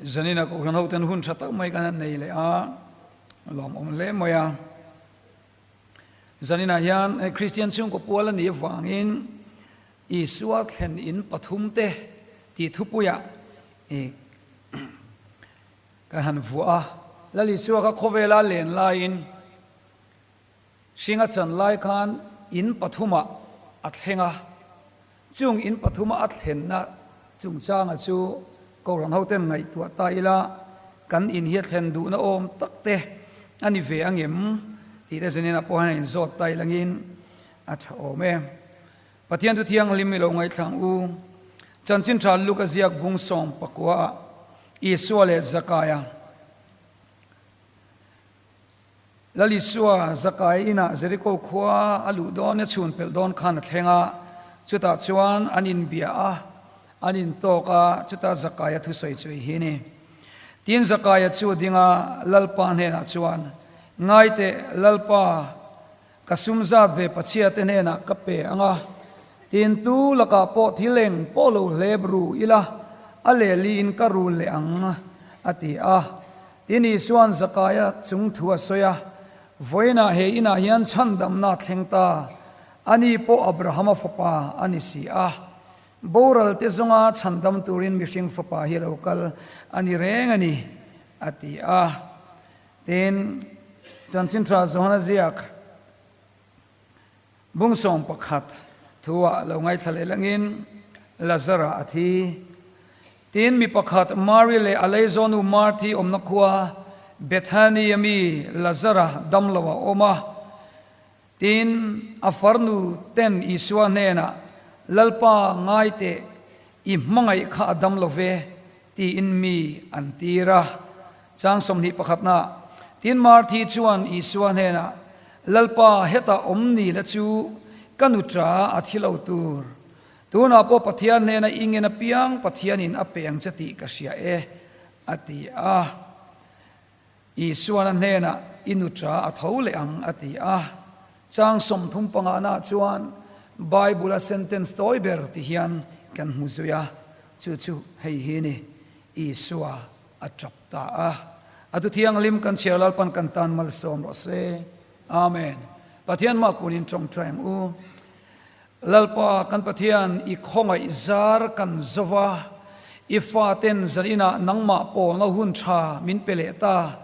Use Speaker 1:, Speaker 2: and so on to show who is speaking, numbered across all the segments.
Speaker 1: Zanina Kohhran hoten hun tha tak mai kan han nei leh a, lawmawm hle mai a. Zaninah hian hei Kristian chhungkaw pual a nih avangin Isua thlen in pathumte tih thupuiah i kan han vuah a. Lal Isua kha khawvela len laiin Hringa chan lai khan in pathumah a thleng a, chung in pathuma a thlenna chungchanga chu Kohhran hoten ngaihtuah ta ila kan in hi a thlen duhna awm tak te a ni ve angem tih te zanin ah pawh hian a inzawt ta ilangin a tha awm e. Pathian thu thianghlim i lo ngaihthlang u. Chanchin tha Luka ziak bung 19 ah Isua leh Zakaia. Lal Isua Zakai inah Jeriko khua a luh dawn a chhun pelh dawn khan a thleng a, chutah chuan an inbia a, an intawk a, chutah Zakaia thusawi chu i hi ni. Tin Zakaia chu a ding a, Lalpa hnenah chuan, Ngaiteh, Lalpa, Ka sum zat ve Pachhia te hnenah ka pe ang a, tin tu lakah pawh thil eng pawh lo hlep ru ila, a lehliin ka rul leh ang, a ti a. Tin Isua'n Zakaia chung thu a sawi a, Vawiinah he inah hian chhandamna a thleng ta, ani pawh Abrahama fapa a ni si a. Boral te zawnga chhandam turin mihring fapa hi a lo kal a ni reng a ni, a ti a. Tin, Chanchin Tha Johana ziak bung 11 thu-ah lo ngaithla leh langin Lazara a thi. Tin, mi pakhat Mari leh a leizawnu Marthi awmna khua Bethany-a mi Lazara dam lo a awm a. Tin, a farnu ten Isua hnenah, Lalpa, ngai teh, i hmangaih kha a dam lo ve, tiin mi an tir a. Chang 21 na, Tin, Marthi chuan Isua hnenah, Lalpa, hetah awm ni la chu ka nutra a thi lo tur. Tunah pawh Pathian hnena i ngen apiang Pathianin a pe ang che tih ka hria e, a ti a. Isuan a hnenah, I nutra a tho leh ang, a ti a. Chang 35 na chuan Bible-a sentence tawi ber ti hian kan hmu zui a, chu chu hei hi ni, Isua a tap ta a. A thu thianghlim kan chhiar Lalpan kan tan malsawm rawh se. Amen. Pathian mah kunin tawngtai ang u. Lalpa kan Pathian, i khawngaih zar kan zo va, i faten zaninah nangmah pawlna hun tha min pe leh ta,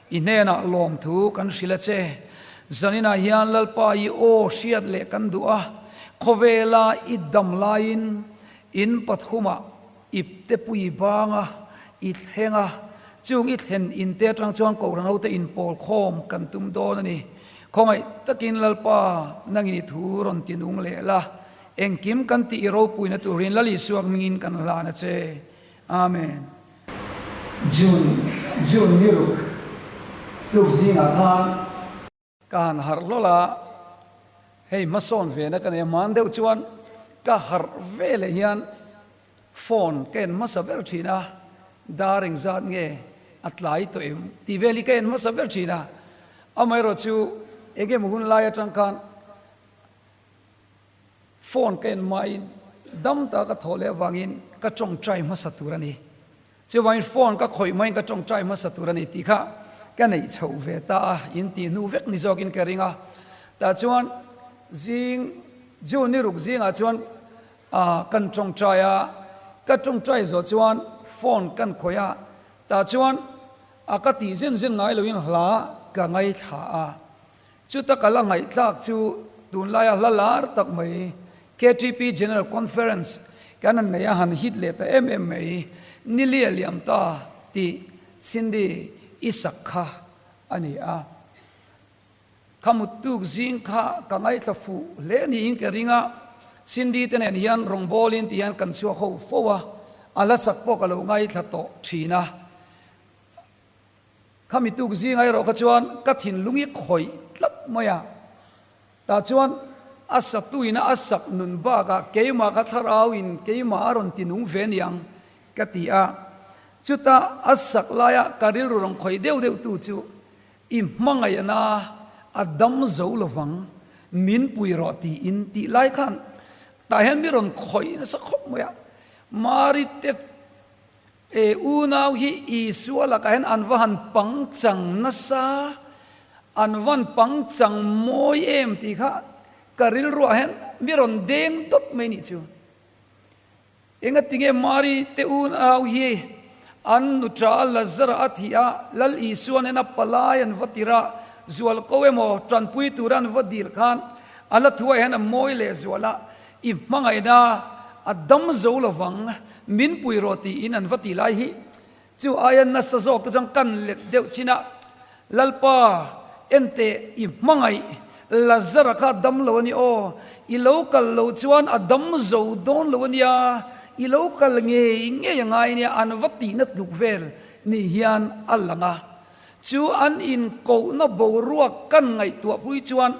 Speaker 1: i hnenah lawmthu kan hrilh a che. Zaninah hian Lalpa i aw hriat leh kan duh a, khawvela i dam laiin in pathumah ipte pui banga i thleng a, chung i thlen inte atang chuan Kohhran hote inpawl khawm kan tum dawn a ni. Khawngaih takin Lalpa nangin i thu rawn ti nung leh la, engkim kan tih i ropuina turin Lal Isua hmingin kan hlan a che. Amen. June, June ni ruk tluk zingah khan ka han harh hlawl a, hei hmasawn ve na ka nei a, hman deuh chuan ka harh ve leh hian Phone ka en hmasa ber thin a, dar engzat nge a tlai tawh em tih vel hi ka en hmasa ber thin a, amaherawh chu eng emaw hun lai atang khan phone ka en hmain dam taka ka thawh leh avangin ka tawngtai hmasa tur a ni. Chuvangin phone ka khawih hmain ka tawngtai hmasa tur a ni tih kha ka neih chhoh ve ta a, in tih hnu vek ni zawkin ka ring a. Tah chuan zing June ni ruk zingah chuan A, kan tawngtai a, ka tawngtai zawh chuan phone kan khawih a, tah chuan a ka tih zen zen ngai loin hla ka ngaithla a. Chuta ka la ngaihthlak chu tunlaia hla lar tak mai KTP General Conference kan han nei a, han hit leh ta em em mai, Nili a liam ta tih Cindy i sak kha a ni a. Ka muttuk zing kha ka ngaithla fuh hle niin ka ring a, Cindy te nen hian rawngbawlin ti hian kan chhuak ho fo a, a hla sak pawh ka lo ngaithla tawh thin a. Kha mituk zingah erawh kha chuan ka thinlung hi khawih tlat mai a, tah chuan a satuina a sak nun bakah keimah kha thlarauin keimah a rawn ti nung ve niang ka ti a, chuta a sak laia ka rilru rawn khawih deuh deuh tu chu I hmangaihna a dam zo lovang, min pui rawh tiin tih lai khan tah hian mi rawn khawih nasa khawp mai a. Mari te E unau hi Isua lakah hian an va han pangchang nasa, an van pangchang mawi em tih kha ka rilruah hian mi rawn deng dawt mai nih chu. Engatinge Mari te unau hi an nuṭa Lazara a thih a, Lal Isua nena palai an va tir a, zual ko emaw tanpui tura an va dil khan a la thuai hian a mawi leh zual a, I hmangaihna a dam zo lovang, min pui rawh tiin an va ti lai hi chu aia nasa zawk te chuan kan let deuh chin a, Lalpa, enteh i hmangaih Lazara kha a dam lo a ni aw, i lo kal lo chuan a dam zo dawn lo a nia, i lo kal ngei ngei a ngai nia an va tihna tluk vel ni hian a lang a. Chu an inkohna boruak kan ngaihtuahpui chuan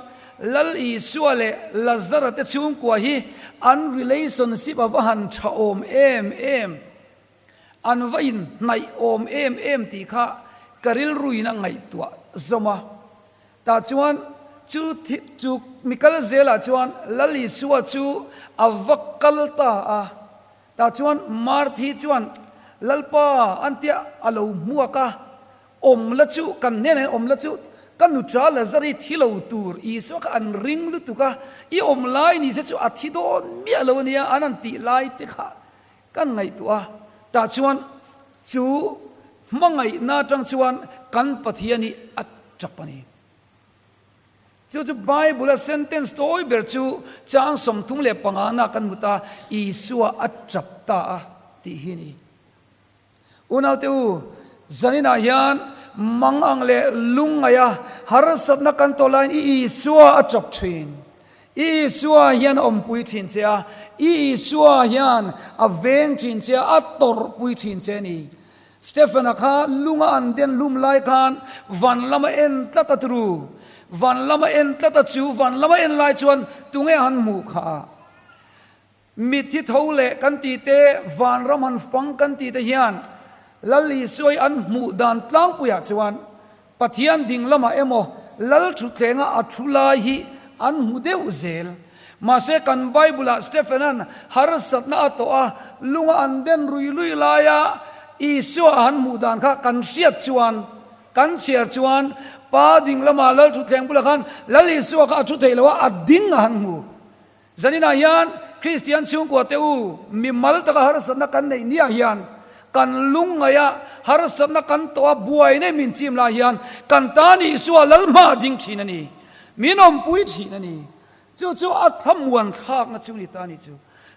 Speaker 1: Lal Isua leh Lazara te chhungkua hi an relationship a va han tha awm em em, an va inhnaih awm em em tih kha ka rilruin a ngaihtuah zawm a. Tah chuan chu chu mi kal zelah chuan Lal Isua chu a va kal ta a. Tah chuan Marthi chuan, Lalpa, an tia a lo hmuak a, awm la chu, kan hnenah hian awm la chu, ka nuṭa Lazari thi lo tur Isua kha an ring lutuk a, i awm lai ni se chu a thi dawn miah lo a nia, an han tih lai te kha kan ngaihtuah a. Tah chuan chu hmangaihna atang chuan kan Pathian hi a tap a ni. Chu chu Bible-a sentence tawi ber chu chang 35 na kan hmu ta, Isua a tap ta a tih hi a ni. Unaute u, zaninah hian mang ang leh lungngaih a harsatna kan tawh laiin i Isua a tap thin. I Isua hian a awmpui thin che a, i Isua hian a veng thin che a, a tawrhpui thin che a ni. Stephen-a kha lunga an den hlum lai khan van lama en tlat a tru. Van lama en tlat a chu van lama en lai chuan tunge han hmuh kha? Mitthi tho leh kan tih te, vanram han fang kan tih te hian Lal Isuai an hmuh dan tlangpuiah chuan Pathian ding lamah emaw Lal thutthlengah a thu lai hi an hmu deuh zel. Mahse kan Bible-ah Stephen-a'n harsatna a tawh a, lunga an den rui lui laia Isua a han hmuh dan kha kan hriat chuan, kan chhiar chuan Pa ding lamah Lal thutthleng bulah khan Lal Isua kha a thu theih lo a, a ding a han hmu. Zaninah hian Kristian chhungkua te u, mimal taka harsatna kan neih niah hian kan lungngaih a, harsatna kan tawh a, buai nei min chim lai hian kan tan Isua Lalhma a ding thin a ni. Min awmpui thin a ni. Chu chu a thlamuan thlakna chu ni ta a ni chu.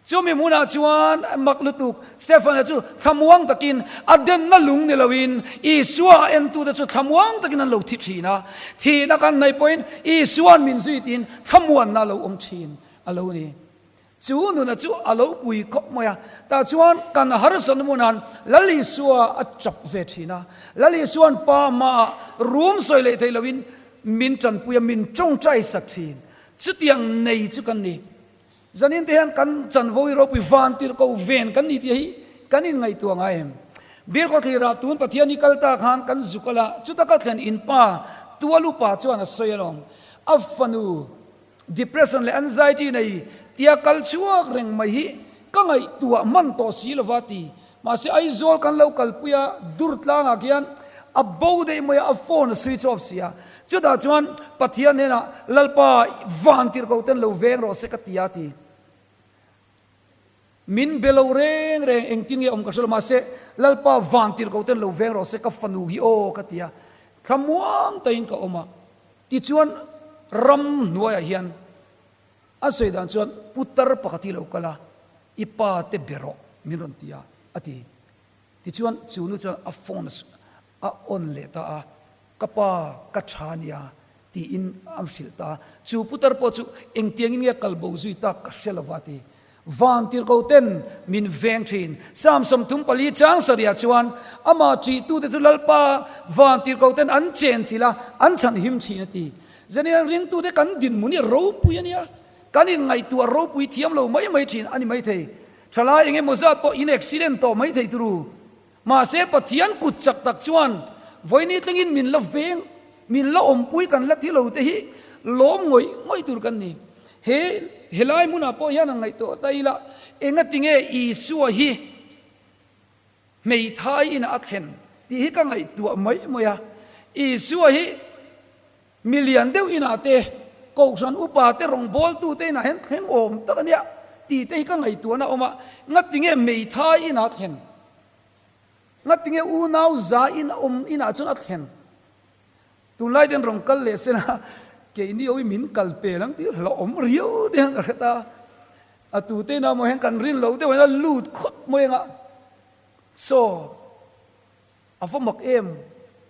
Speaker 1: Chumi hmunah chuan mak lutuk Stefana chu thlamuang takin a denna lung ni loin Isua a entute chu thlamuang takin an lo thi thin a. Thihna kan hnaih pawhin Isua'n min zui tiin Thlamuanna a lo awm thin a lo ni. Chu nuna chu a lo pui khawp mai a. Tah chuan kan harsatna hmuna'n Lal Isua a tap ve thin a. Lal Isua'n pa hmaah rum sawi leh thei loin min tanpui a, min tawngtai sak thin. Chutiang nei chu kan ni. Zanin te hian kan chanvo hi ropui van tirh ko ven kan ni tih hi kan inngaihtuah ngai em? Bilkhawthlirah tun Pathian hi kal ta khan kan zuk a la, chuta ka thlen in pa tual upa chuan a sawi alawm. A fanu depression leh anxiety nei tia kal chhuak reng mai hi ka ngaihtuah hman tawh si lova ti. Mahse Aizawl kan lo kalpui a, dur tlangah khian a bo daih mai a, a phone a switch off si a. Chutah chuan Pathian hnenah Lalpa van tirh ko ten lo veng rawh se ka ti a ti. Min be lo reng reng engtin nge awm ka hre lo mahse Lalpa van tirh ko ten lo veng rawh se ka fanu hi aw ka ti a. Thlamuang tahin ka awm a. Tichuan ram hnuaiah hian a sawi dan chuan putar pakhat hi lo kal a, i pa te be rawh min rawn ti a, a ti. Tichuan chu nu chuan a phone a on leh ta a, ka pa ka tha nia tiin a hrilh ta a. Chu putar pawh chu engtiangin nge kal bo zui tak ka hre lova a ti. Van tirhko ten min veng thin. Psalm 34 chang sarihah chuan amah ṭihtute chu Lalpa van tirhko ten an chen chilh a, an chhan him thin a ti. Zanian ringtute kan dinhmun hi a ropui a nia. Kan inngaihtuah ropui thiam lo mai mai thin a ni maithei. Thalai eng emaw zat pawh in accident tawh maithei turu. Mahse Pathian kut chak tak chuan vawiini tlengin min la veng, min la awmpui kan la thi lo te hi lawm ngawih ngawih tur kan ni. He helai hmunah pawh hian an ngaihtuah ta ila, engatinge Isua hi Hmeithai ina a thlen tih hi ka ngaihtuah mai mai a. Isua hi milian deuh inah te, kohhran upa te, rawngbawltu te inah hian thleng awm tak a nia tih te hi ka ngaihtuahna a awm a. Ngatinge hmeithai ina a thlen? Ngatinge unau za in a awm inah chuan a thlen? Tunlai ten rawn kal leh sela keini ho hi min kal pel ang tih hlauhawm riau te hian ka hre ta. A tute inah maw hian kan rin loh deuh hian a lut khawp mai anga saw a va mak em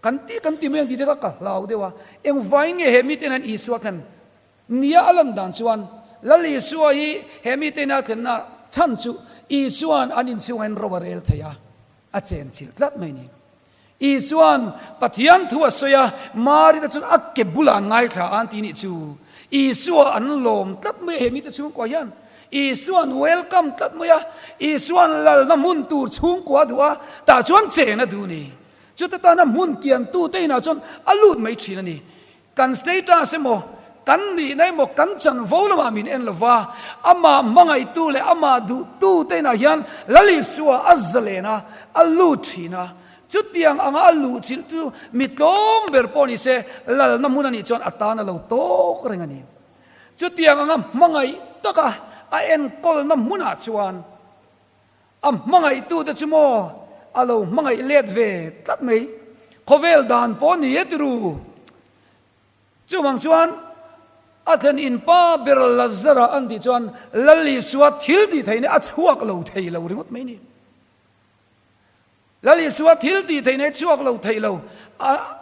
Speaker 1: kan ti kan ti mai ang tih te kha ka hlau deuh a. Engvangin nge he mite hian Isua thlen nia a lan dan chuan Lal Isua hi he mite ina thlenna chhan chu Isua'n an inchhungah hian ro a rel thei a, a chenchilh tlat mai ni. Isua'n Pathian thu a sawi a, Mari te chuan a ke bulah an ngaithla a an ti nih chu. Isua an lawm tlat mai a he mite chhungkua hian. Isua'n welcome tlat mai a, Isua'n lalna hmun tur chhungkua a duh a, tah chuan chen a duh ni. Chuta tana hmun kiantute inah chuan a lut mai thin a ni. Kan status emaw, kan nihna emaw, kan chanvo lamah min en lova, amah hmangaihtu leh amah duhtu te inah hian Lal Isua a zalen a, a lut thin a. Chutiang anga a luhchilh chu mi tlawm ber pawh ni se, lalna hmun a nih chuan a tan a lo tawk reng a ni. Chutiang anga hmangaih taka a enkawlna hmunah chuan A hmangaihtute chu maw a lo hmangaih let ve tlat mai. Khawvel dan pawh ni e tiru. Chuvang chuan a thlen in pa ber Lazara an tih chuan Lal Isua thil tih theihna a chhuak lo thei lo ringawt mai ni. Lal Isua thil tih theihna a chhuak lo thei lo.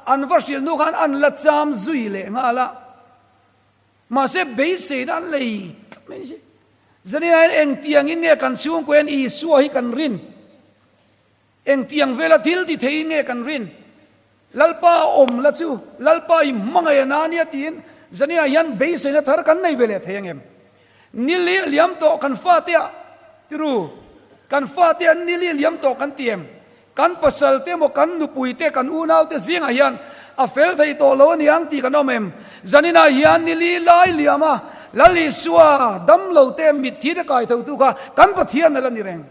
Speaker 1: An va hrilh hnu khan an la cham zui leh nghal a. Mahse, beiseina an lei tlat mai ni. Zanina hian engtiangin nge kan chhungkaw hian Isua hi kan rin? Engtiang vela thil ti theiin nge kan rin? Lalpa a awm la chu, Lalpa i hmangaih a na nia tiin zanina hian beiseina thar kan nei ve leh thei angem? Nili a liam tawh kan fatea tiru, kan fatea nili a liam tawh kan ti em? Kan pasal te emaw kan nupui te kan unau te zingah hian a fel thei tawh lo a ni ang tih kan awm em? Zaninah hian ni li lai liam a, Lal Isua damlo te mitthi te kai tho tu kha kan Pathian a la ni reng.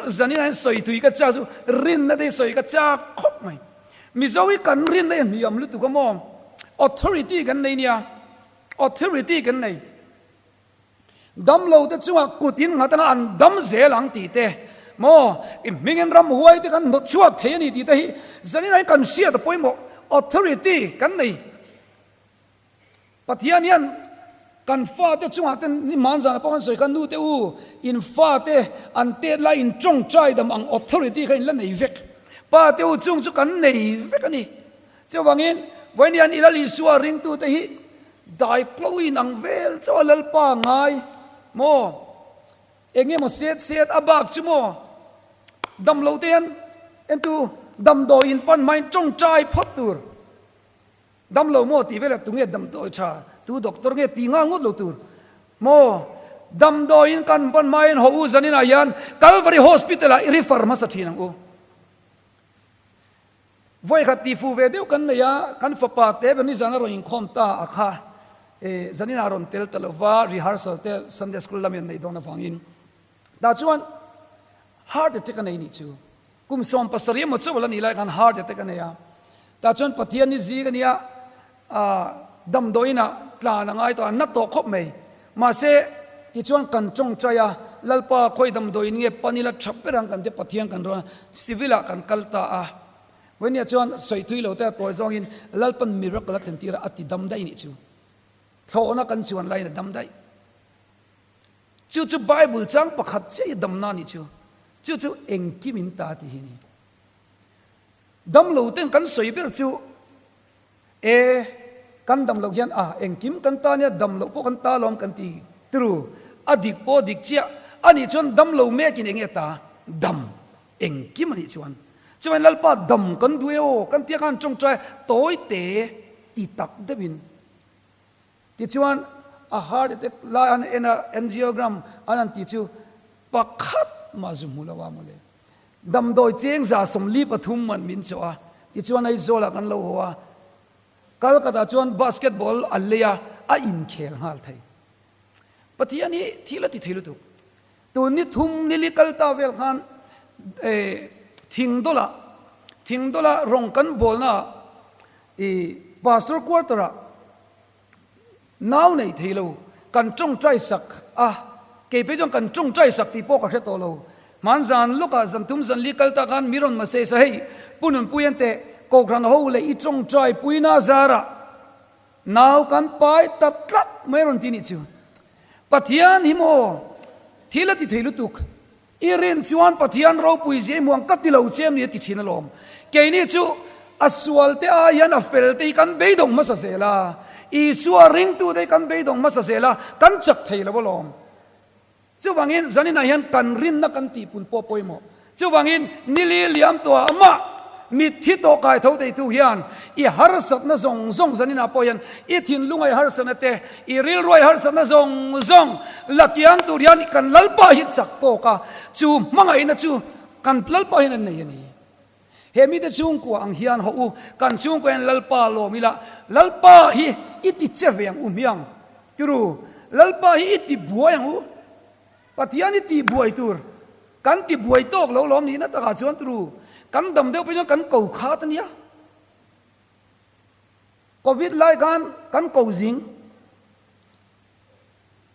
Speaker 1: Zaninah hian sawi tui ka chak chu rinna te hi sawi ka chak khawp mai. Mizo hi kan rinna hi a hniam lutuk a maw? Authority kan nei nia, authority kan nei. Damlo te chungah kut in nghat anga an dam zel ang tih te, maw i hmingin ramhuai te kan hnawt chhuak thei a ni tih te hi zanin ah hian kan hriat a pawimawh. Authority kan nei. Pathian hian kan fate chungah te ni hmanzan ah pawh kan sawi kha nu te u in fate an tet lai in tawngtai dam ang authority kha in la nei vek. Pa te u chung chu kan nei vek a ni. Chuvangin, vawiin hian i Lal Isua ringtute hi dai klo in ang vel chauh a Lalpa ngai maw? Eng emaw set set a bak chu maw? Damlo te hian entu damdawi in pan hmain tawngtai phawt tur. Damlo maw tih velah tunge damdawi tha, tu doctor nge tih nghal ngawt lo tur maw? Damdawi in kan pan hmain haw u zaninah hian Calvary Hospital ah i refer hmasa thin ang u. Vawikhat tih fuh ve deuh kan nei a, kan fapa te ber nizan a rawn inkhawm ta a kha e zanin ah rawn tel ta lova rehearsal te Sunday school lamin an neih dawn avangin tah chuan heart attack a nei nih chu kum 70 emaw chauh la nih lai khan heart attack a nei a tah chuan Pathian ni zing ania A damdawiin ah tlan a ngai tawh a, na tawh khawp mai. Mahse, tichuan kan tawngtai a, Lalpa khawi damdawiin nge pan ila tha ber ang kan tia Pathian kan rawn a, civil ah kan kal ta a. Vawinia chuan sawi thui lo te a tawi zawngin Lalpan miracle a thlen tir a, a ti dam daih nih chu. Thlawhna kan chuan laiin a dam daih. Chu chu Bible chang pakhat chiah i damna nih chu. Chu chu engkim in ta tih hi a ni. Damlo ten kan sawi ber chu E, kan dam loh hian a, engkim kan ta nia, dam loh pawh kan ta lawm kan ti tru, a dik pawh dik chiah, a nih chuan dam lo mekin eng nge ta, dam, engkim a nih chuan. Chuan Lalpa dam kan duh e aw, kan tia khan tawngtai tawi te ti tak deuhin. Tichuan a heart attack lai an en a, angiogram an han ti chu pakhat mah zu hmu lo a mawle. Damdawi cheng 43 man min chawh a, tichuan Aizawlah kan lo haw a, Calcutta chuan basketball a lei a, a inkhel nghal thei. Pathian hi thil a ti thei lutuk. Tun ni thum nili kal ta vel khan. Thingdawla Thingdawla rawng kan bawlnaah i Pastor quarter-ah nau nei thei lo kan tawngtai sak a, kei phei chuan kan tawngtai sak tih pawh ka hre tawh lo. Hmanzan lawkah zan thum zan li kal tak khan mi rawn message a, hei Pu Nunpui an teh Kohhran ho leh i tawngtai puina zarah nau kan pai ta tlat mai rawn ti nih chu. Pathian hi maw thil a ti thei lutuk. I rin chuan Pathian ropui zia i hmuang ka ti lo che em ni a ti thin alawm. Keini chu a sual te ai hian a fel te hi kan beidawng hmasa zel a, Isua ringtu te hi kan beidawng hmasa zel a, kan chak thei lo alawm. Chuvangin zaninah hian kan rinna kan tihpun pawh pawimawh. Chuvangin nili liam tuah amah mitthi tawh kai tho teitu hian i harsatna zawng zawng zaninah pawh hian i thinlungai harsatna te, i rilruai harsatna zawng zawng la kiang tur hian kan Lalpa hi chak tawk a, chu hmangaihna chu kan Lalpa hian a nei a ni. He mite chhungkua ang hian hawh u, kan chhungkua hian Lalpa lawm ila, Lalpa hi i ti che ve ang u hmiang tiru, Lalpa hi i ti buai ang u, Pathian i ti buai tur kan ti buai tawk lo lawm nihna takah chuan turu kan dam deuh phei chuan kan ko khat a nia. Covid lai khan kan ko zing.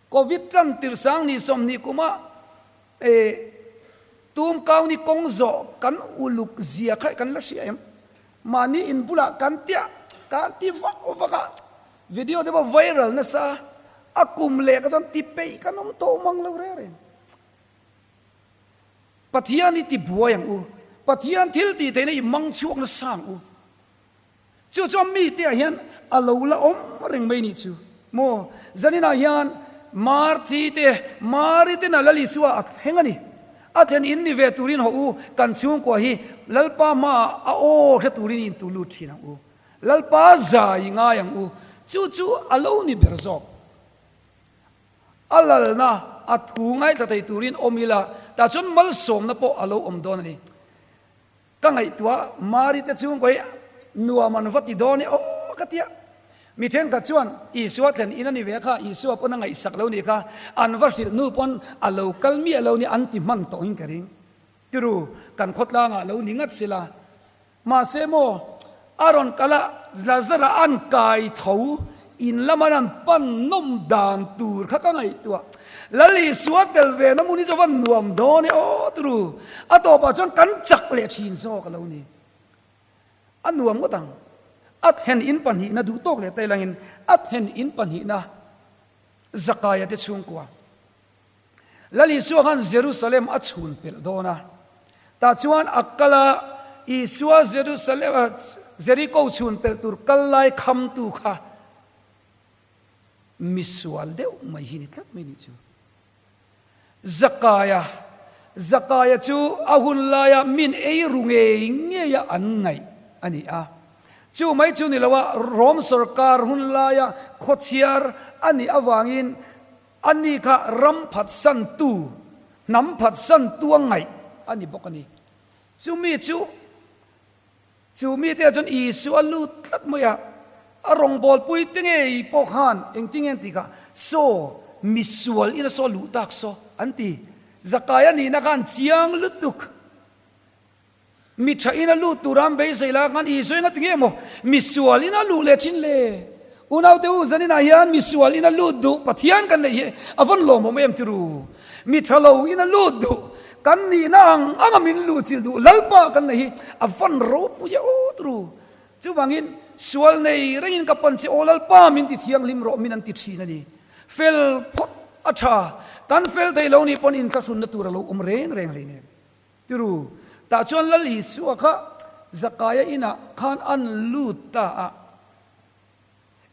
Speaker 1: Covid tan tir sang ni 20 kuma e tum kau ni kawng zawh kan uluk zia kha kan la hria em. Mahni in bulah kan tia kan ti vak vak a video te pawh viral nasa a kum leh ka chuan ti peih kan awm tawh mang lo reng reng. Pathian hi ti buai ang u. Pathian thil tih theihna i mang chhuak nasa ang u. Chu chuan mite ah hian a lo la awm reng mai nih chu maw? Zaninah hian Marthi te, Mari te na Lal Isua a thleng a ni. A thlen in ni ve turin hawh u, kan chhungkua hi Lalpa hmaah a aw hre turin i intu lut thin ang u. Lalpa zai i ngai ang u. Chu chu a lo ni ber zawk. A lalna a thu ngaithla thei turin awm ila, tah chuan malsawmna pawh a lo awm dawn a ni. Ka ngaihtuah Mari te chhungkaw hi nuam an va ti dawn e aw ka tia. Mi thenkhat chuan Isua thlen in a ni ve kha, Isua pawn a ngaihsak lo nih kha, an va hrilh hnu pawn a lo kal miah lo nia an ti hman tawh in ka ring. Tiru, kan khawtlangah lo ni ngat sila. Mahse maw, a rawn kal a, Lazara an kai tho in lama an pan nawm dan tur kha ka ngaihtuah. Lal Isua tel ve na hmun hi chu a va nuam dawn e aw turu. A tawpah chuan kan chak leh thin zawk a lo ni. A nuam ngawt ang. A then in pahnihna duh tawk leh ta ilangin a then in pahnihna Zakaia te chhungkua. Lal Isua khan Jerusalem a chhun pelh dawn a. Tah chuan a kal a, Isua Jerusalem Jeriko chhun pelh tur kal lai khamtu kha misual deuh mai hi ni tlat mai nih chu. Zakaia, Zakaia chu a hun laia min ei ru ngei ngeia an ngaih a ni a. Chu mai chu ni lo a, Rom sorkar hun laia khawchhiar a nih avangin Ani kha ram phatsantu, hnam phatsantu a ngaih a ni bawk a ni. Chumi chu, chu mite ah chuan Isua lut tlat mai a, a rawngbawlpui te ngei pawh khan engtin nge an tih kha, Saw, misual ina saw luh tak saw, an ti. Zakaia nihna khan chiang lutuk. Mi tha in a lut tur a an beisei lai khan Isua enga ti nge maw mi sual in a luh leh thin le? Unaute u zaninah hian mi sual in a lut duh Pathian kan neih hi a vawn lawmawm em ti ru? Mi tha lo in a lut duh kan nihna ang anga min luhchilh duh Lalpa kan neih hi a vawn ropui e aw ti ru? Chuvangin sual nei rengin ka pan che aw Lalpa min ti thianghlim rawh min an ti thin a ni. Fel phawt a tha kan fel thei lo nih pawn inthlahrunna tur a lo awm reng reng hleinem. Tiru, tah chuan Lal Isua kha Zakaia inah khan an lut ta a.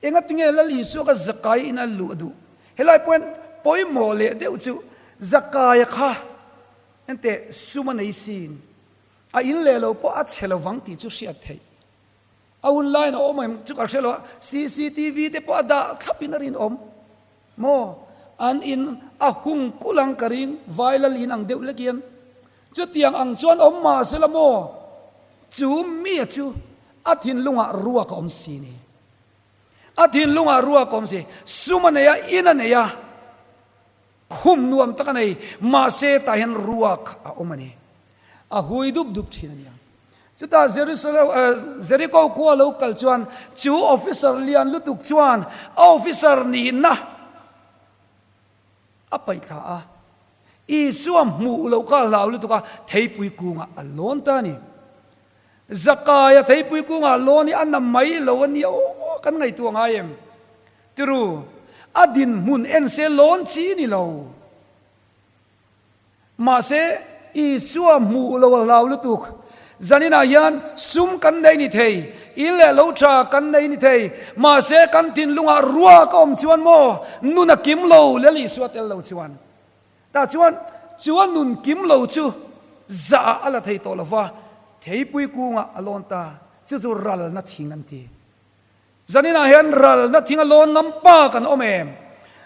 Speaker 1: Engatinge Lal Isua kha Zakaia ina luh a duh? Helai pawhin pawimawh leh deuh chu Zakaia kha enteh sum a nei sin, a in leh lo pawh a chhe lovang tih chu hriat theih. A hun laiin a awm em chu ka hre lo a, CCTV te pawh a dah thlapin a rinawm. Maw? An in a hung kulh ang ka ring, vai lal in ang deuh lek hian. Chutiang ang chuan awm mah sela maw? Chu mia chu a thinlungah ruak a awm si ni. A thinlungah ruak a awm si. Sum a nei a, in a nei a, khum nuam tak a nei, mahse tah hian ruak a awm a ni. A hui dup dup thin a nia. Chutah Jerusalem, Jeriko khua lo kal chuan chu officer lian lutuk chuan a officer nihna a paih thla a. Isua hmuh loh kha a hlau lutuk a, theipui kungah a lawn ta a ni. Zakaia theipui kungah lawn hi a na mai lo a nia aw, kan ngaihtuah ngai em? Tiru, a dinhmun en se lawn chi ni lo. Mahse, Isua hmuh lo a hlau lutuk. Zaninah hian sum kan nei ni thei, in leh lo tha kan nei ni thei, mahse kan thinlungah ruak a awm chuan maw nun a kim lo lel Isua tel lo chuan. Tah chuan chu a nun kim lo chu zah ah a la thei tawh lo va, theipui kungah a lawn ta, chu chu ralna thing an ti. Zaninah hian ralna thing a lawn ngam pa kan awm em?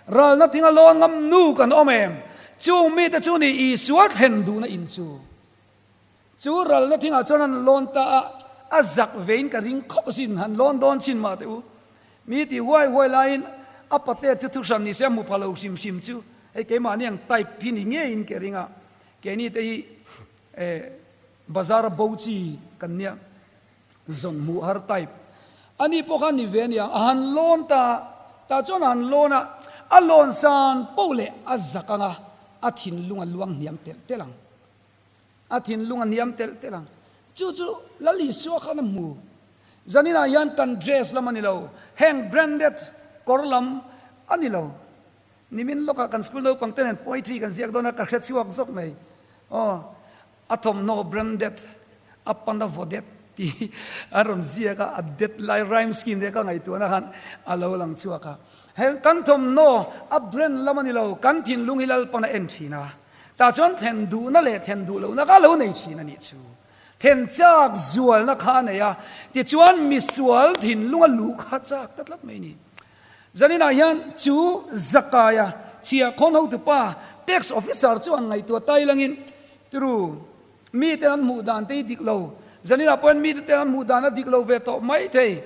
Speaker 1: Ralna thing a lawn ngam nu kan awm em? Chung mite chu ni Isua thlen duhna in chu. Chu ralna thingah chuan an lawn ta a, a zak vein ka ring khawp asin, han lawn dawn chin mah teh u. Mi ti huai huai laiin a pate chu thuhran ni se a hmu pha lo hrim hrim chu hei keimahni ang type hi ni ngeiin ka ring a, keini te hi eh bazar a bo chi kan nia. Zawn hmuh har type. Ani pawh kha ni ve a nia, a han lawn ta, tah chuan a han lawn a, a lawn san poh leh a zak ang a, a thinlung a luang hniam telh telh ang. A thinlung a hniam telh telh ang. Chu chu Lal Isua khan a hmu. Zaninah hian kan dress lam a ni lo, heng branded kawr lam a ni lo. Nimin lawkah kan school naupang te nen poetry kan ziak dawn a, ka hre chhuak zawk mai. Aw. A thawmhnaw branded, a pana vawdet tih a rawn ziak a, a det lai rhyme scheme te ka ngaihtuahna khan a lo lang chhuak a. Heng kan thawmhnaw a brand lam a ni lo, kan thinlung hi Lalpan a en thin a, tah chuan thlen duhna leh thlen duh lohna kha a lo nei thin a nih chu. Thlen chak zualna kha a nei a, tichuan misual thinlung a luh kha chak ta tlat mai a ni. Zaninah hian chu Zakaia chhiahkhawn hotupa tax officer chu an ngaihtuah tai langin, Tiru, mite an hmuh dan te hi dik lo. Zaninah pawhin mite te an hmuh dan a dik lo ve tawh mai thei.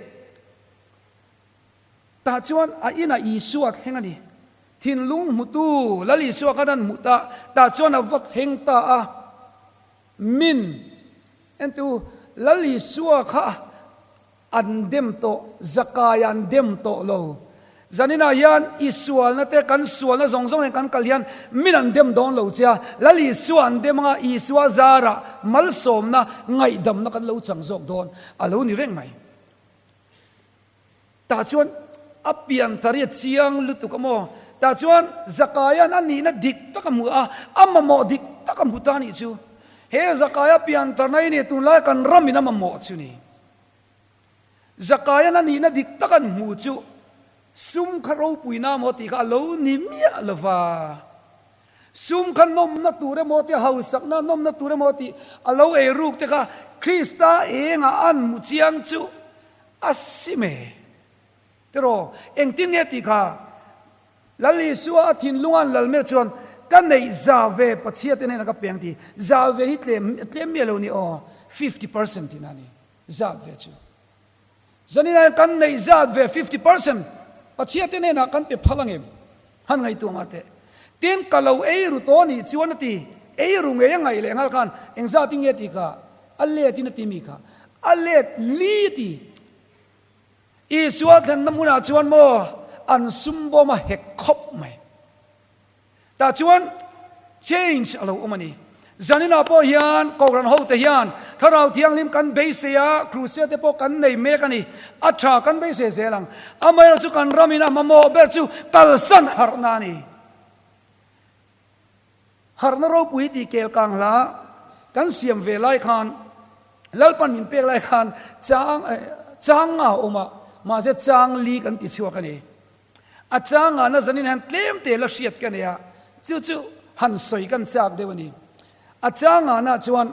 Speaker 1: Tah chuan a inah Isua thleng a ni. Thinlung hmutu Lal Isua khan an hmuh ta, tah chuan a va thleng ta a. Min, entu, Lal Isua kha An dem tawh, Zakai an dem tawh lo. Zaninah hian i sualna te, kan sualna zawng zawng nen kan kal hian min an dem dawn lo che a, Lal Isua an dem anga Isua zarah malsawmna, ngaihdamna kan lo chang zawk dawn a lo ni reng mai. Tah chuan a pian ta ria chiang lutuk a maw? Tah chuan Zakaia'n a nihna dik tak a hmu a, a mamawh dik tak a hmu ta anih chu. He Zakaia pian tarna hi ni tunlai kan ramin a mamawh chu ni. Zakaia'n a nihna dik tak an hmuh chu sum kha ropuina maw tih kha a lo ni miah lo va. Sum kha nawmna tur emaw tih, hausakna nawmna tur emaw tih a lo ei ruk te kha Krista engah an hmu chiang chu a sim e. Tiraw, engtin nge tih kha Lal Isua a thinlunga an lal mek chuan ka neih za ve Pathiate hnenah ka peng tih za ve hi tlem tlem miah lo ni aw, 50% tihna a ni zat ve chu. Zanin ah kan neih zat ve 50% Pathiate hnenah kan pe phal angem? Han ngaihtuah ngah teh. Tin, ka lo ei ru tawh nih chuan a ti, ei ru ngei a ngaih leh nghal khan engzat in nge tih kha a let in a ti mi kha a let li a ti. Isua thlenna hmunah chuan maw an sum bawm a hek khawp mai. Tah chuan change a lo awm a ni. Zaninah pawh hian Kohhran hote hian Thlarau Thianghlim kan beisei a, Crusade te pawh kan nei mek a ni. A tha kan beisei zel ang. Amaherawhchu chu kan ramin a mamawh ber chu kalsan harhna a ni. Harhna ropui tih kel kang hla kan siam ve lai khan Lalpan min pek lai khan chang chang nga a awm a, mahse chang li kan ti chhuak a ni. A chang ngahna zanin hian tlem te la hriat ka nei a, chu chu han sawi kan chak deuh a ni. A chang ngahna chuan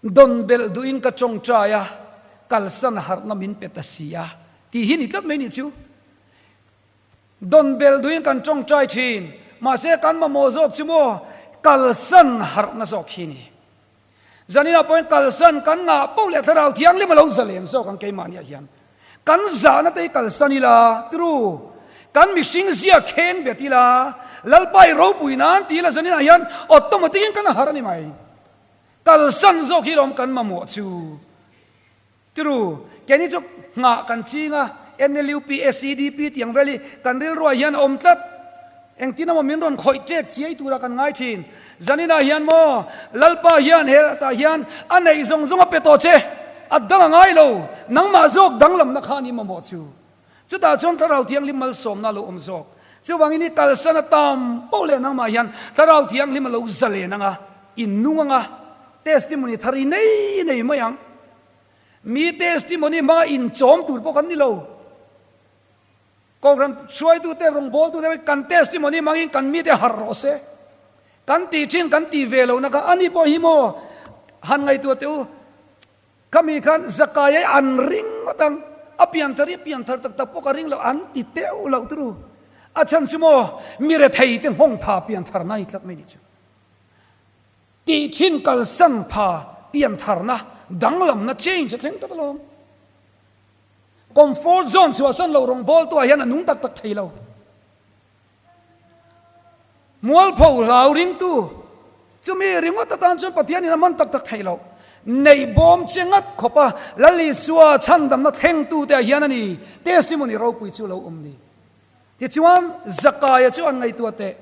Speaker 1: dawn belh duhin ka tawngtai a, kalsan harhna min pe ta si a tih hi ni tlat mai ni chu. Dawn bel duhin kan tawngtai thin, mahse kan mamawh zawk chu maw kalsan harhna zawk hi ni. Zaninah pawhin kalsan kan ngah poh leh Thlarau Thianghlim a lo zalen zawk ang keimahniah hian. Kan zahna te hi kalsan ila, tru, kan mihring zia kheng bet ila, Lalpa i ropui nan ti ila zaninah hian automatic in kan harh a ni mai. Kalsan zawk hi lawm kan mamawh chu. Tiru, keini chu nghah kan ching a, NLUP, SEDP tih ang vel hi kan rilruah hian a awm tlat. Engtin emaw min rawn khawih ṭek chiai tura kan ngai ṭhin. Zaninah hian maw, Lalpa hian hetah hian a neih zawng zawng a pe tawh che, a dang a ngai lo, nangmah zawk danglamna kha a ni mamawh chu. Chutah chuan Thlarau Thianghlim malsawmna a lo awm zawk. Chuvangin i kalsan a tam poh leh nangmah hian Thlarau Thianghlim a lo zalen ang a, i nung ang a, testimony thar i nei nei mai ang. Mi testimony hmanga inchawm tur pawh kan ni lo. Kohhran hruaitute, rawngbawltute kan testimony hmangin kan mite harh rawh se. Kan tih thin kan tih ve lohna kha ani pawh hi maw han ngaihtuah teh u. Khami khan Zakai ai an ring ngawt ang, a pianthar hi a pianthar tak tak pawh ka ring lo, an ti teuh loh turu. A chhan chu maw mi rethei te nghawng pha pianthar na ni tlat mai ni chu. Tih thin kalsan pha piantharna danglamna change a thleng tak alawm. Comfort zone chhuahsan lo rawngbawltu ah hian a nung tak tak thei lo. Mualpho hlau ringtu chumi ringawt atan chuan Pathianin a man tak tak thei lo. Neih bawm che ngat khawp a Lal Isua chhandamna thlengtute ah hian a ni testimony ropui chu lo awm ni. Tichuan Zakaia chu an ngaihtuah teh.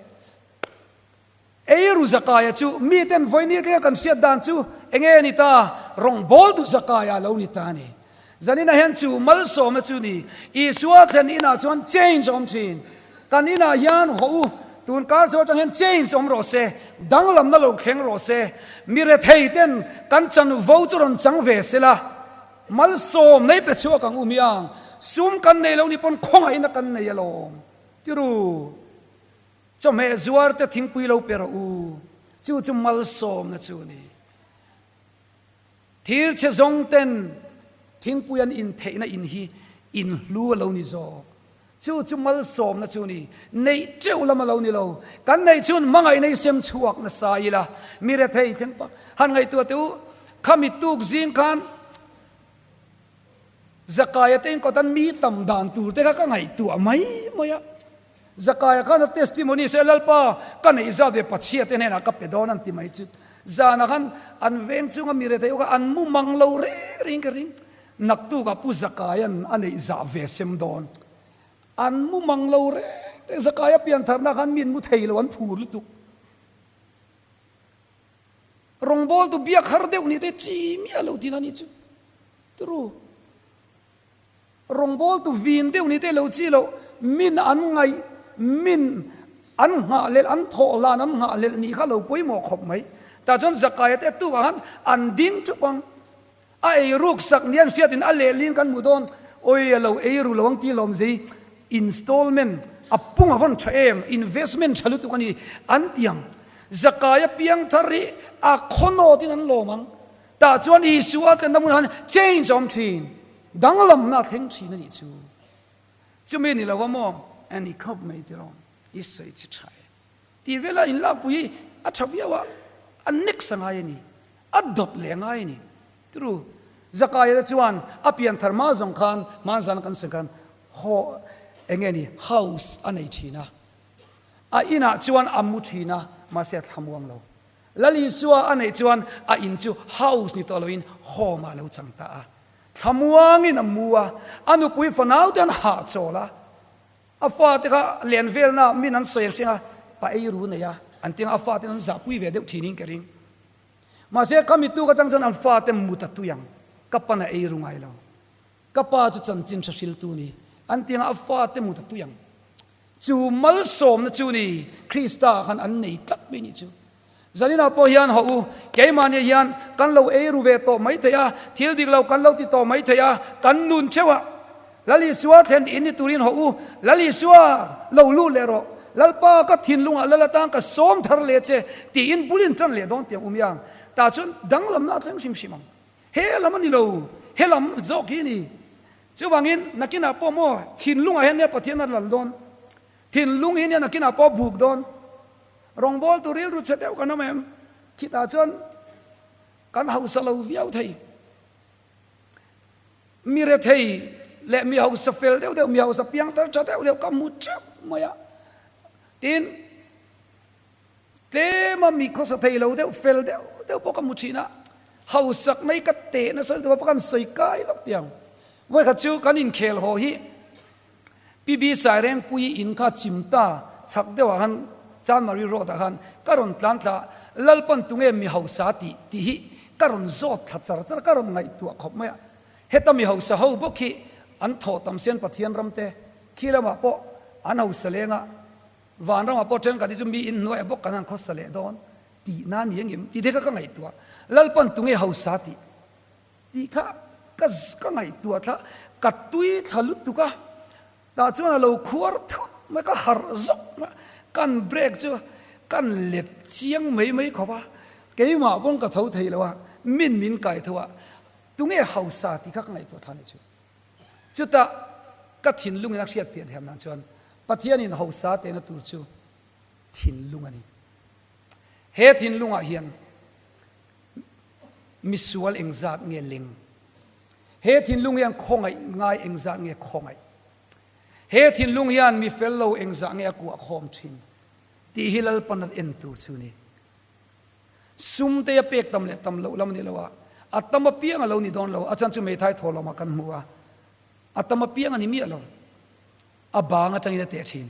Speaker 1: Eiru Zakaia chu miten vawinia tlenga kan hriat dan chu enge ni ta? Rawngbawltu Zakaia a lo ni ta a ni. Zaninah hian chu malsawmna chu ni. Isua thlen inah chuan change a awm thin. Kan inah hian haw u, tun kar chu atang hian change awm rawh se, danglamna lo thleng rawh se, mi rethei ten kan chanvo chu rawn chang ve se la, malsawm nei pe chhuak ang u miang, sum kan nei lo ni pawn khawngaihna kan nei alawm. Tiru. Chawhmeh zuar te thingpui lo pe rawh u, chu chu malsawmna chu a ni. Thir chhe zawng ten thingpui an in theihna in hi in hlu a lo ni zawk. Chu chu malsawmna chu a ni. Neih teuh lam a lo ni lo. Kan neih chhun hmangaihna i sem chhuak nasa ila, mi rethei thleng pak han ngaihtuah teh u, khami tuk zing khan Zakaia te inkawt an mi tam dan tur te kha ka ngaihtuah mai mai a. Zakaia khan a testimony se Lalpa ka neih zat ve Pathian te hnenah ka pe dawn an ti mai chu. Zanah khan an veng chunga mi rethei ho kha an mu mang lo reng reng ka ring. Naktukah Pu Zakaia'n a neih zah ve sem dawn. An mu mang lo reng reng Zakaia piantharna khan mi an mu thei lo an phur lutuk. Rawngbawltu biak har deuh nih te chi miah lo tihna nih chu. Turu. Rawngbawltu vin deuh ni te lo chi loh, min an ngaih, min an nghahhlelh, an thawh hlan an nghahhlelh nih kha lo pawimawh khawp mai. Tah chuan Zakaia te tukah khan an ding chup ang. A ei ruk sak ni an hriatin a lehlin kan hmu dawn, Awi a lo ei ru lo ang ti lawm zei, installment a pung a vawn tha em, investment tha lutuk a ni an ti ang. Zakaia piangthar hi a khawnawtin an lawm ang. Tah chuan Isua tlenna hmunah khan change a awm thin. Danglamna a thleng thin a nih chu. Chumi ni lo a maw? A ni khawp mai tiraw? I sawi chi tha e. Tih vela inlakpui hi a tha viau a, a next a ngai a ni. A dawt leh a ngai a ni. Turu, Zakaia te chuan a pianthar hma zawng khan, hmanzana kan sawi khan, haw eng nge ni, house a nei thin a. A inah chuan a mu thin a, mahse a thlamuang lo. Lal Isua a neih chuan a in chu house ni tawh loin home ah a lo chang ta a. Thlamuangin a mu a, a nupui fanau te an hahchawl a. A fate kha len velna min an sawi hring a, pa ei ru nei a, an ti ang a fate an zahpui ve deuh thinin ka ring. Mahse ka mituk atang chuan an fate mut a tui ang, ka pan a ei ru ngai lo. Ka pa chu chanchin hre hriltu ni, an ti ang a fate mut a tui ang. Chu malsawmna chu ni Krista khan an nei tlat mai nih chu. Zaninah pawh hian haw u, keimahni hian kan lo ei ru ve tawh mai thei a, thil dik lo kan lo ti tawh mai thei a, kan nun theuh a. Lal Isua thlen in ni turin haw u, Lal Isua lo lut leh rawh, Lalpa ka thinlungah Lal atan ka sawm thar leh che tiin bulin tan leh dawn tiang um iang. Tah chuan danglamna a thleng hrim hrim ang. He lam a ni lo, he lam zawk hi a ni. Chuvangin nakinah pawh maw thinlungah hian nia Pathian a lal dawn. Thinlung hi nia nakinah pawh a buk dawn. Rawngbawltu rilru chhe deuh kan awm em? Khitah chuan kan hausa lo viau thei. Mi rethei leh mi hausa fel deuh deuh, mi hausa piang tar tha deuh deuh ka hmu teuh mai a. Tin. Tlema mi khawsa thei lo deuh, fel deuh deuh pawh ka hmu thin a, hausak mai ka teh nasa lutuk a va kan sawi kai lawk tiang. Vawikhat chu kan inkhel haw hi PB Sairengpuii in kha chim ta chhak deuhah khan Chanmari Road ah khan ka rawn tlan thla a, Lalpan tunge mi hausa tih tih hi ka rawn zawt thla char char a, ka rawn ngaihtuah khawp mai a. Heta mi hausa ho bawk hi an thawh tam sian Pathian ram te khi lamah pawh an hausa leng a, Vanramah pawh thenkhat hi chu mi in hnuaiah bawk kan han khawsa leh dawn tih na ni engem tih te kha ka ngaihtuah. Lalpan tunge hausa tih tih kha ka ka ngaihtuah thla ka tui thla lutuk a, tah chuan a lo khuar thut mai ka harh zawk mai a, kan break chu kan let chiang mai mai khawp a, keimah paw'n ka tho thei lo a, min min kai tho a, tunge hausa tih kha ka ngaihtuah thla ni chu. Chutah ka thinlungin a hriatfiah thiam dan chuan Pathianin hausa tehna tur chu thinlung a ni. He thinlungah hian misual engzat nge leng? He thinlung hian khawngaih ngai engzat nge khawngaih? He thinlung hian mi fel lo engzah nge a kuah khawm thin? Tih hi Lalpan a en tur chu a ni. Sum te a pek tam leh tam loh lam a ni lo a, a tam apiang a lo ni dawn lo, a chhan chu Meithai thawhlawmah kan hmu a, a tam apiang a ni miah lo, a bang atangin a teh thin,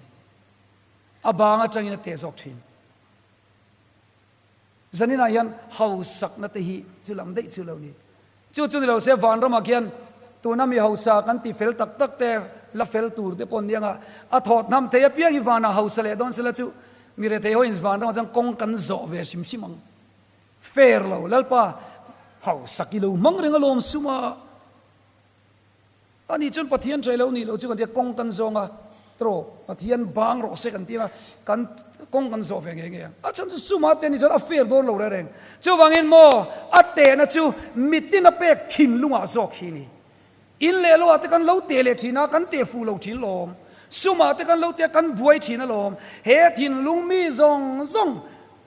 Speaker 1: a bang atangin a teh zawk thin. Zaninah hian hausakna te hi chu lam daih chu lo ni. Chu chu ni lo se vanramah khian tuna mi hausa kan ti fel tak tak te la fel tur te pawh an ni ang a, a thawt hnam thei apiang hi vanah hausa leh dawn sela chu mi rethei ho in vanramah chuan kawng kan zawh ve hrim hrim ang. Fair lo Lalpa hausak i lo hmang reng alawm sum a. Ani chuan Pathian ṭhei lo nih loh chu kan tia kawng kan zawng a, tawh Pathian bang rawh se kan tia kan kawng kan zawh ve ngei ngei ang. A chhan chu suma te ni chuan a fair dawn lo reng reng. Chuvangin maw a tehna chu mitin a pek thinlungah zawk hi ni. In leh loah te kan lo teh leh thin a, kan teh fuh lo thin lawm. Sumah te kan lo teh a, kan buai thin alawm. He thinlung mi zawng zawng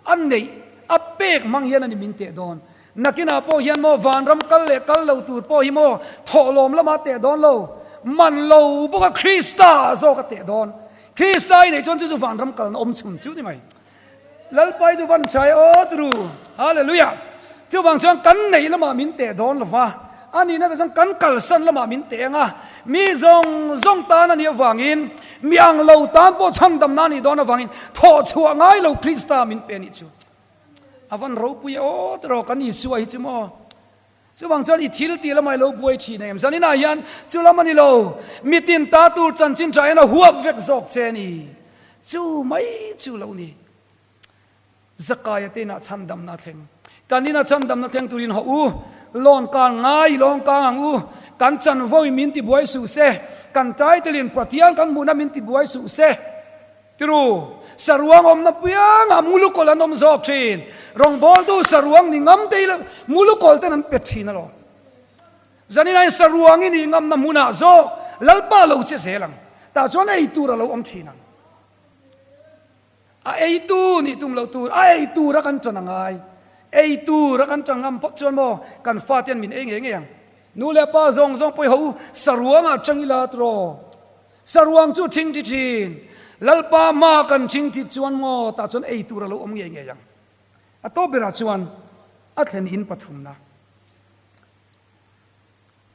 Speaker 1: A neih, a pek hmang hian a ni min teh dawn. Nakinah pawh hian maw vanram kal leh kal lo tur pawh hi maw thawhlawm lamah teh dawn lo, man lo bawka Krista zawk a teh dawn. Krista i neih chuan chu chu vanram kalna awm chhun chu ni mai. Lalpa hi chu van chai awt ru. Hallelujah! Chuvang chuan kan neih lamah min teh dawn lo va, a nihna te chuan kan kalsan lamah min teh ang a, mi zawng zawng tan a nih avangin, mi ang lo tan pawh chhandamna a nih dawn avangin thawh chhuah ngai lo Krista min pe nih chu. A van ropui e aw tiraw kan Isua hi chu maw. Chuvang chuan i thil tih lamah i lo buai thin em? Zaninah hian chu lam a ni lo, mitin ta tur chanchin tha hian a huap vek zawk che a ni. Chu mai chu lo ni. Zakaia te inah chhandamna a thleng. Kan ina chhandamna thleng turin hawh u, lawn kang ngai lawng kang ang u, kan chanvo in min tibuai suh se, kan title in Pathian kan hmuhna min tibuai suh se. Tiru, saruang awmna piangah mulukawlh an awm zawk thin. Rawngbawltu saruang ni ngam te hi mulukawlh ten an pe thin alawm. Zanin ain saruang i nih ngamna hmunah zawk Lalpa lo che zel ang. Tah chuan ei tur a lo awm thin ang. A ei tu nih tum loh tur, a ei tur a kan tan a ngai. Ei tur a kan tan ngam phawt chuan maw kan fate an min ei ngei ngei ang. Nu leh pa zawng zawng pawh i ho saruangah tang ila tiraw. Saruang chu thing thi thin. Lalpa hma kan thing thit chuan maw tah chuan ei tur a lo awm ngei ngei ang. A tawp berah chuan a thlen in pathumna.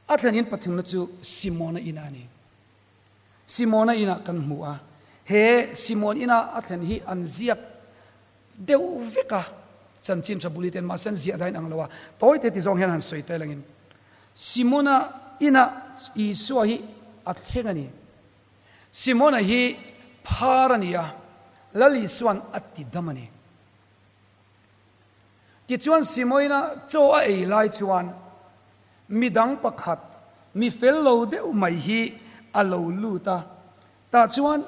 Speaker 1: A thlen in pathumna chu Simona ina a ni. Simona inah kan hmu a, he Simon ina a thlen hi an ziak deuh vek a, chanchin tha buli ten mahse an ziah dahin ang lo a, tawi te ti zawng hian han sawi tel angin Simona inah Isua hi a thleng a ni. Simona hi phar a ni a, Lal Isua'n a ti dam a ni. Tichuan Simoina chaw a ei lai chuan midang pakhat mi fel lo deuh mai hi a lo lut a, tah chuan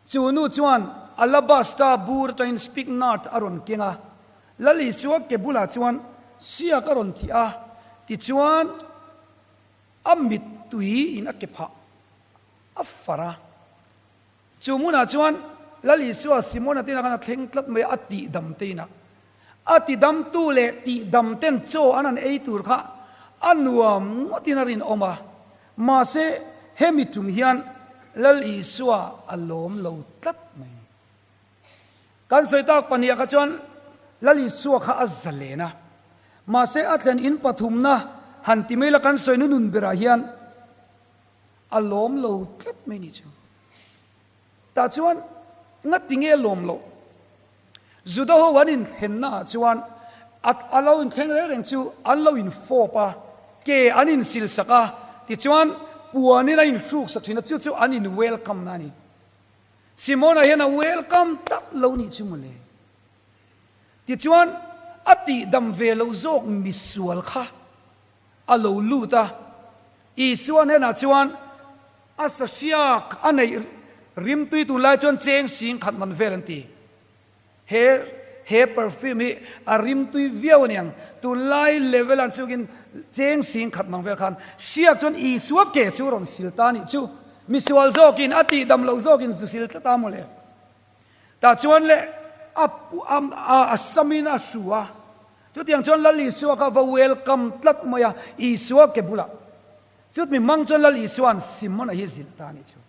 Speaker 1: chu nu chuan alabasta bur atangin spikenard a rawn keng a, Lal Isua ke bulah chuan siak a rawn thih a, tichuan a mittui in a ke phah a far a. Chu hmunah chuan Lal Isua Simona te inah khan a thleng tlat mai a, a tihdam te inah. A tidamtu leh tihdam ten chaw an han ei tur kha a nuam ngawtin a rinawm a, mahse hemi tum hian Lal Isua a lawm lo tlat mai. Kan sawi tak pahniha kha chuan Lal Isua kha a zalen a, mahse a thlen in pathumna han ti mai la kan sawi nunun berah hian a lawm lo tlat mai ni chu. Tah chuan ngati nge lawm loh? Juda ho an inthlenna ah chuan a a lo inthleng reng reng chu an lo infawp a, ke an insil sak a, tichuan puanin a inhruk sak thin a, chu chu an in welcome na a ni. Simona hian a welcome tak lo nih chu mawle. Tichuan a tihdam ve loh zawk misual kha a lo lut a, Isua hnenah chuan a sahriak a neih rimtui tunlai chuan cheng sing khat man vel an ti. He he perfume hi a rimtui viau aniang, tunlai level an chungin cheng sing khat mang vel khan hriak chuan Isua ke chu rawn sil ta nih chu misual zawkin a tihdam loh zawkin zu sil tlat a mawle. Tah chuan le a a a samin a hru a, chutiang chuan Lal Isua kha va welcome tlat mai a, Isua ke bulah. Chutmi hmang chuan Lal Isua'n Simona hi zilh ta a nih chu.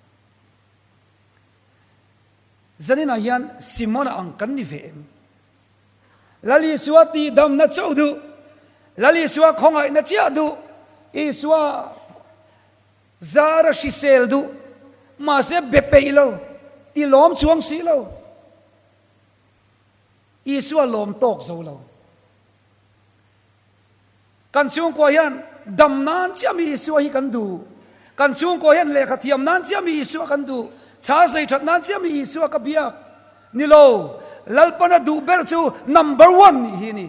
Speaker 1: Zaninah hian Simona ang kan ni ve em? Lal Isua tihdamna chauh duh, Lal Isua khawngaihna chiah duh, Isua Zar a hrisel duh, mahse be peih lo, ti lawm chuang si lo. Isua lawm tawk zo lo. Kan chhungkua hian dam nan chiah mi Isua hi kan duh. Kan chhungkua hian lehkha thiam nan chiah mi Isua kan duh. Chha sei that nan chiah mi Isua ka biak. Ni lo, Lalpana duh ber chu number one nih hi a ni.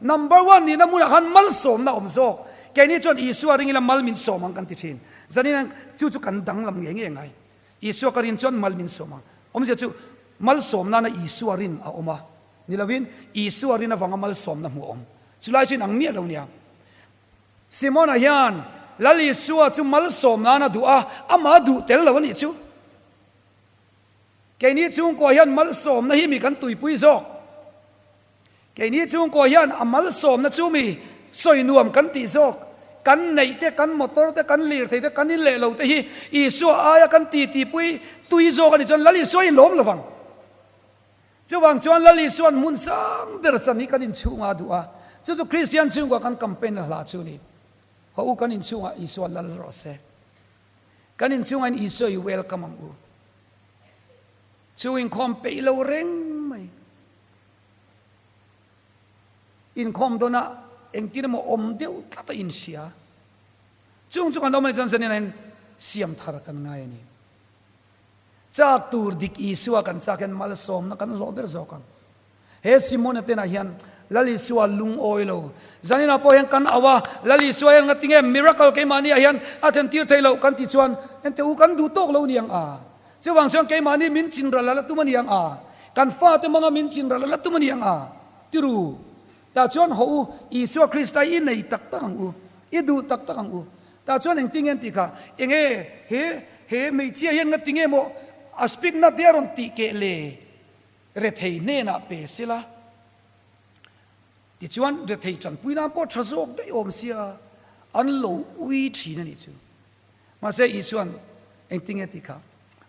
Speaker 1: Number one nihna hmunah khan malsawmna a awm zawk. Keini chuan Isua ring ila mal min sawm ang kan ti thin. Zanin chu chu kan danglam ngei ngei ngai. Isua ka rin chuan mal min sawm ang. Awmzia chu malsawm nana Isua rin a awm a ni lovin Isua rin avanga malsawmna hmuh a awm. Chulai chu inang miah lo nia. Simona hian Lal Isua chu malsawm nana duh a, amah duh tel lo a nih chu. Keini chhungkua hian malsawmna hi mi kan tuipui zawk. Keini chhungkua hian a malsawmna chu mi sawi nuam kan tih zawk. Kan neih te, kan motor te, kan lirthei te, kan in leh lo te hi Isua aia kan titipui tui zawk a nih chuan Lal Isua in lawm lovang. Chuvang chuan Lal Isua'n hmun sang ber chan hi kan inchhungah a duh a, chu chu Kristian chhungkua kan campaign a hla chu a ni. Haw u kan inchhungah Isua lal rawh se. Kan inchhungah in Isua i welcome ang u. Chu inkhawm peih lo reng mai. Inkhawm dawnah engtin emaw awm deuh tlat a inhria. Chung chu kan awm anih chuan zanin ahin siam thar kan ngai a ni. Chak tur dik Isua kan chak hian malsawmna kan hlawh ber zawk ang. He Simona tenah hian Lal Isua lungawi lo. Zaninah pawh hian kan au a, Lal Isua hian ngatinge miracle keimahniah hian a thlentir thei loh kan tih chuan enteh u kan duh tawk lo niang a. Chuvang chuan keimahni min chinral a la tum a ni ang a, kan fate hmanga min chinral a la tum a ni ang a, tiru. Tah chuan haw u, Isua Krista i nei tak tak ang u, i duh tak tak ang u. Tah chuan engtin nge an tih kha? Enge he he hmeichhia hian nga tinge maw a speak na te a rawn tih keh le? Rethei hnenah pe sela. Tichuan rethei tanpui nan pawh tha zawk daih awm sia, an lo ui thin a nih chu. Mahse Isua'n engtinge tih kha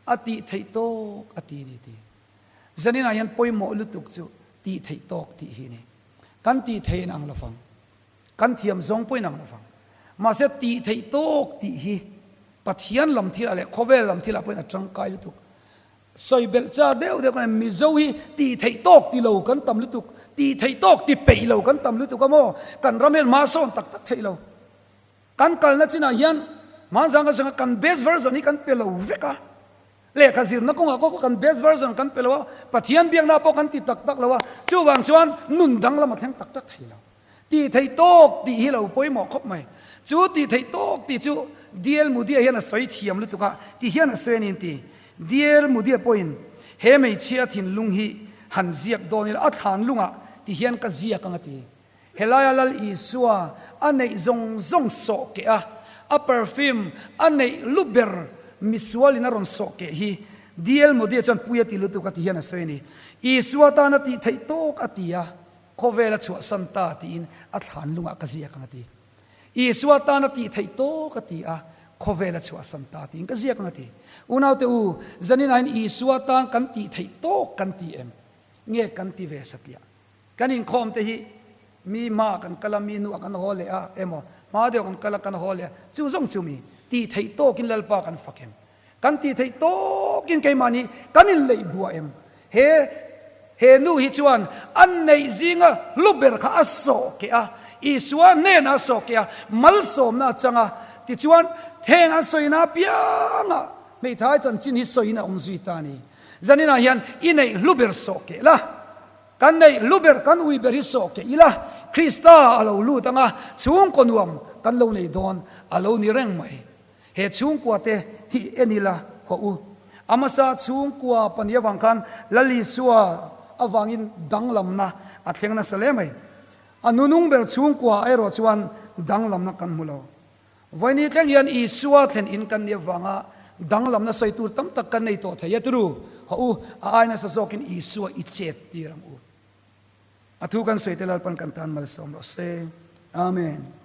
Speaker 1: a tih theih tawk a ti a ni ti. Zaninah hian pawimawh lutuk chu tih theih tawk tih hi a ni. Kan tih theih in ang lo vang. Kan thiam zawng pawh in ang lo vang. Mahse tih theih tawk tih hi Pathian lam thilah leh khawvel lam thilah pawhin a tangkai lutuk. Sawi belh chak deuh deuh kan Mizo hi tih theih tawk ti lo kan tam lutuk, tih theih tawk ti peih lo kan tam lutuk a maw? Kan ram hian hma sawn tak tak theih lo. Kan kalna chinah hian hmanzang ka zanga kan best version hi kan pe lo vek a, lehkha zirna kawngah pawh kan best version kan pe lo a, Pathian biakna pawh kan ti tak tak lo a, chuvang chuan nun danglam a thleng tak tak thei lo. Tih theih tawk tih hi lo pawimawh khawp mai. Chu tih theih tawk tih chu DL Mudia hian a sawi thiam lutuk a, ti hian a sawi a ni an ti. DL Mudia pawhin he hmeichhia thinlung hi han ziak dawn ila a thlan lungah ti hian ka ziak ang a ti. Helaia Lal Isua a neih zawng zawng sawh keh a, a perfume a neih lu ber misualin a rawn sawh keh hi DL Modi-a chuan pui a ti lutuk a ti hian a sawi a ni. Isua tana tih theih tawk a ti a, khawvel a chhuahsan ta tiin a thlan lungah ka ziak ang a ti. Isua tana tih theih tawk a ti a, khawvel a chhuahsan ta tiin ka ziak ang a ti. Unaute u, zanin ahin Isua tan kan tih theih tawk kan ti em? Nge kan ti ve satliah? Kan inkhawm te hi mi hma kan kal a, mi nuah kan haw leh a emaw, hma deuh kan kal a kan haw leh a, chu zawng chu mi tih theih tawkin Lalpa kan fak em? Kan tih theih tawkin keimahni kan inleih buah em? He he nu hi chuan a neih zinga hlu ber kha a sawh keh a, Isua hnenah a sawh keh a, malsawmna a chang a, tichuan heng an sawina apiangah hmeithai chanchin hi sawiin a awm zui ta a ni. Zaninah hian i neih hlu ber sawh keh la, kan neih hlu ber kan ui ber hi sawh keh ila, Krista a lo lut ang a, chhungkaw nuam kan lo nei dawn a lo ni reng mai. He chhungkua te hi en ila haw u. A hmasa chhungkua pahnih avang khan Lal Isua avangin danglamna a thleng nasa hle mai. A nunung ber chhungkua erawh chuan danglamna kan hmu lo. Vawiini thleng hian Isua thlen in kan nih avanga danglamna sawi tur tam tak kan nei tawh thei a turu. Haw u, a ai nasa zawkin Isua i chet tir ang u. A thu kan sawi te Lalpan kan tan malsawm rawh se. Amen.